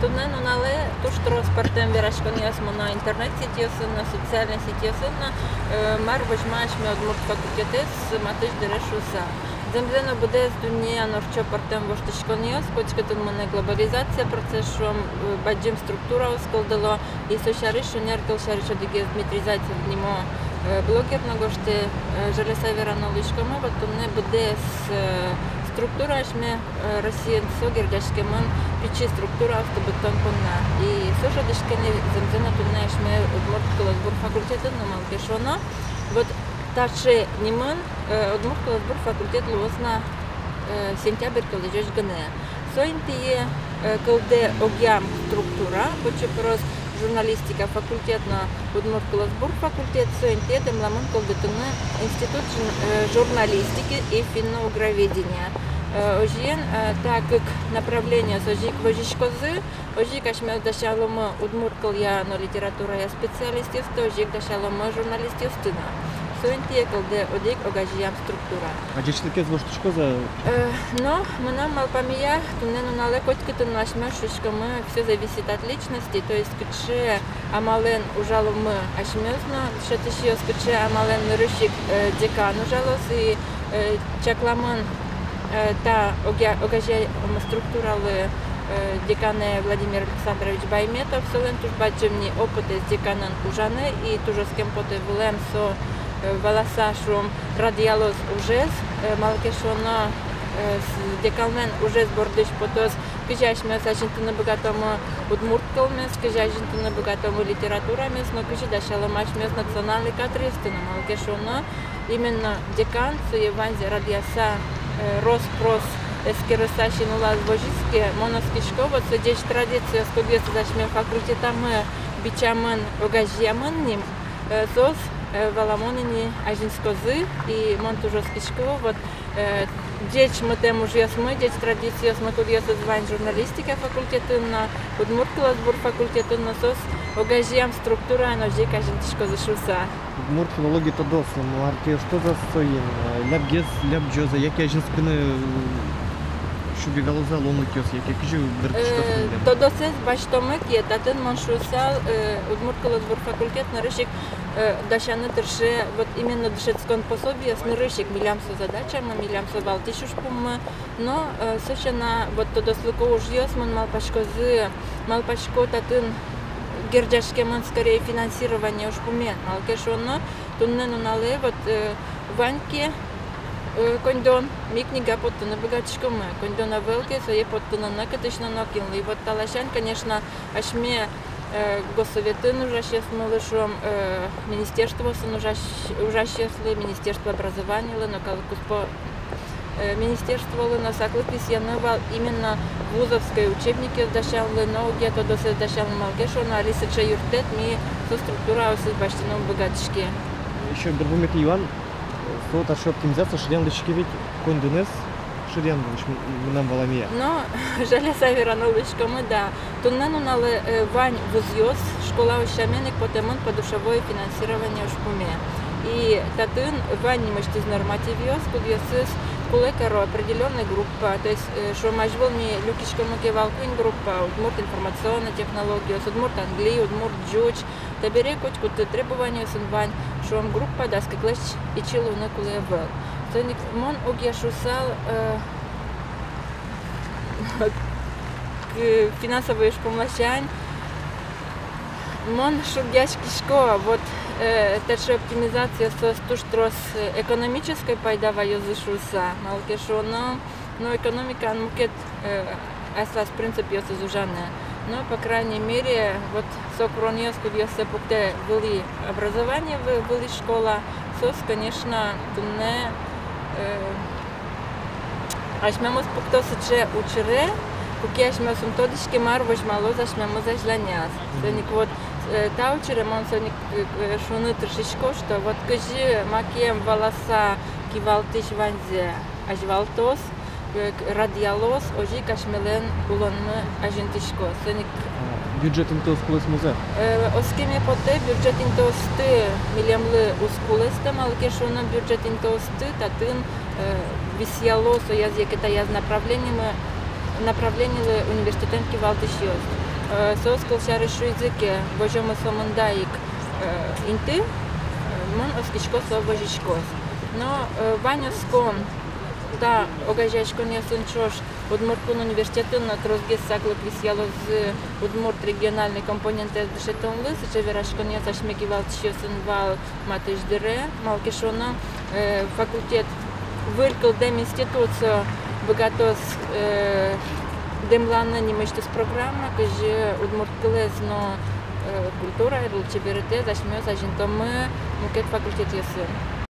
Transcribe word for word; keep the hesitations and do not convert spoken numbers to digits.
Туннэ нуналэ туж трос пӧртэм вераськонъёс мыно интернет сетьёсын но, социальной сетьёсын но, мар возьма асьме удмурт факультетэз матысь дыре шуыса. Зэмзэ но, быдэс дуннеын ортчо пӧртэм воштӥськонъёс, котькытын мынэ глобализация процесс, шуом, бадӟым структураос кылдыло. И со сярысь, шонер кыл сярысь одӥгез Дмитрий Зайцев нимо блогер но гожтэ. Жаляса верано луиськомы, вот туннэ быдэс структура асьме Россиын со герӟаськемын пичи структураосты быдтон понна. И со шӧдӥське ни зэмзэ но туннэ асьме удмурт кылосбур факультетын но, малы ке шуоно, вот таӵе нимын удмурт кылосбур факультет луоз на сентябрь толэзёзь гинэ. Со интые кылдэ огъям структура, вот чупрос журналистика факультет но удмурт кылосбур факультет, со интые дэмламын кылдытыны институт журналистики и финно-угроведения. Озьыен, та кык направлениос озьы ик возиськозы. Озьы ик асьмеос дасяломы удмурт кылъя но литературая специалистъёсты, озьы ик дасяломы журналистъёсты но. Со интые кылдэ одӥг огазеям структура. А ӟечлыкез воштӥськоз-а? Но мынам малпамея, туннэ нуналэ котькытын но асьмеос шуиськомы, всё зависит от личности, то есть кыӵе амалэн ужаломы асьмеос но дышетӥсьёс, кыӵе амалэн нырысь ик декан ужалоз. И чакламын та огъя-, огазеям структуралы деканэ Владимир Александрович Байметов. Солэн туж бадӟым ни опытэз деканын ужаны, и туж оскем потэ вылэм, со валаса, шуом, радъялоз ужез, малы ке шуоно деканлэн ужез бордысь потоз, кызьы асьмеос азинтыны быгатомы удмурт кылмес, кызьы азинтыны быгатомы литературамес но кызьы дасяломы асьмеос национальной кадръёсты но, малы ке шуоно именно декан сое ваньзэ радъяса, рос-прос эскерыса син улаз возиз ке, мон оскисько, вот со ӟеч традициос, кудъёсыз асьме факультетамы бичамын, огазеямын ни, соос валамон ини азинскозы. И мон туж оскисько, вот ӟеч мытэм ужъёсмы, ӟеч традициосмы, кудъёсыз вань журналистика факультетын но, удмурт кылосбур факультетын но, соос огазеям структураын озьы ик азинтӥськозы шуыса. Удмурт филологи тодос мар ке ыштоз-а соин, лябгес лябӟоз-а, яке азинскыны сюбегалоз-а луонлыкъёс, яке кызьы берытскоз милем? Тодосэз басьтомы ке, татын мон шуысал, удмурт кылосбур факультет нырысь ик дасяны тырше вот именно дышетскон пособиос, нырысь ик милям со задачамы, милям со валтӥсь ужпуммы. Но со сяна вот тодослыко ужъёс, мон малпасько, зы-, малпасько, татын герӟаськемын скорее финансирование ужпумен, малы ке шуоно туннэ нуналэ вот вань ке коньдон, ми книга поттыны быгатӥськомы, коньдон ӧвӧл ке, сое поттыны нокытысь но нокинлы. И вот та ласянь, конечно, асьме Госсоветын ужасьёсмылы, шуом, министерствоосын ужась-, ужасьёслы, Министерство образованиялы но, калык куспо министерстволы но саклык висъяны вал именно вузовской учебникъёс дасянлы но, огъя тодосэз дасянлы, малы ке шуоно али сыӵе юрттэт ми со структураосыз басьтыны ум быгатӥське. Ещё бер вуметӥ юан, со таӵе оптимизация шыръян лэсьтӥське ведь коньдонэз, шыръян лэсь-, мынам валамея. Но жаляса верано луиськомы, да. Туннэ нуналэ вань вузъёс школаос сямен ик потэмын подушевое финансирование ужпуме. И татын вань нимысьтыз нормативъёс, кудъёсыз кулэ каро определённой группа, то есть, шуом, азьвыл ми люкиськомы ке вал куинь группа: удмурт информационной технологиос, удмурт англи, удмурт ӟуч. Табере котькуд требованиосын вань, шуом, группа дас кыклэсь ичи луыны кулэ ӧвӧл. Соин ик мон огъя шуысал, к-, финансовой ужпум ласянь мон шугъяськисько, вот таӵе оптимизация соос туж трос экономической пайда ваёзы шуыса, малы ке шуоно, но экономикаын мукет аслаз принципъёсыз ужаны. Но, по крайней мере, вот со куронъёс, кудъёссэ пуктэ вылӥ образование, вы-, вылӥ школа, соос, конечно, туннэ асьмемыз пукто сыӵе учыре, куке асьмеос ум тодӥське, мар возьмалоз асьмемыз азьланяз. Соин ик вот та учыре мон соин ик шуыны тыршисько, что вот кызьы макем валаса кивалтӥсь ваньзэ азьвалтоз, радъялоз, озьы ик асьмелэн улонмы азинтӥськоз. Соин ик бюджет интыос кулэсмоз-а? Оскеме потэ, бюджет интыосты милемлы уз кулэстэ, малы ке шуоно бюджет интыосты татын висъяло сояз яке таяз направлениемы направленилы университетэн кивалтӥсьёс. Э, соос, кылсярысь, шуизы ке, возёмы сомында ик, э, инты, э, мон оскисько, со возиськоз. Но, э, вань оскон та огазеяськонъёсын ӵош Удмурт кун университетын но тросгес саклык висъялозы удмурт региональной компонентэз дышетонлы. Сыӵе вераськонъёс асьме кивалтӥсьёсын вал матысь дыре. Малы ке шуоно, э, факультет выль кылдэм институт, со быгатоз, э, дэмланы нимысьтыз программа, кызьы удмурт кылэз но, э, культураез, лулчеберетэз асьмеос азинтомы мукет факультетъёсын.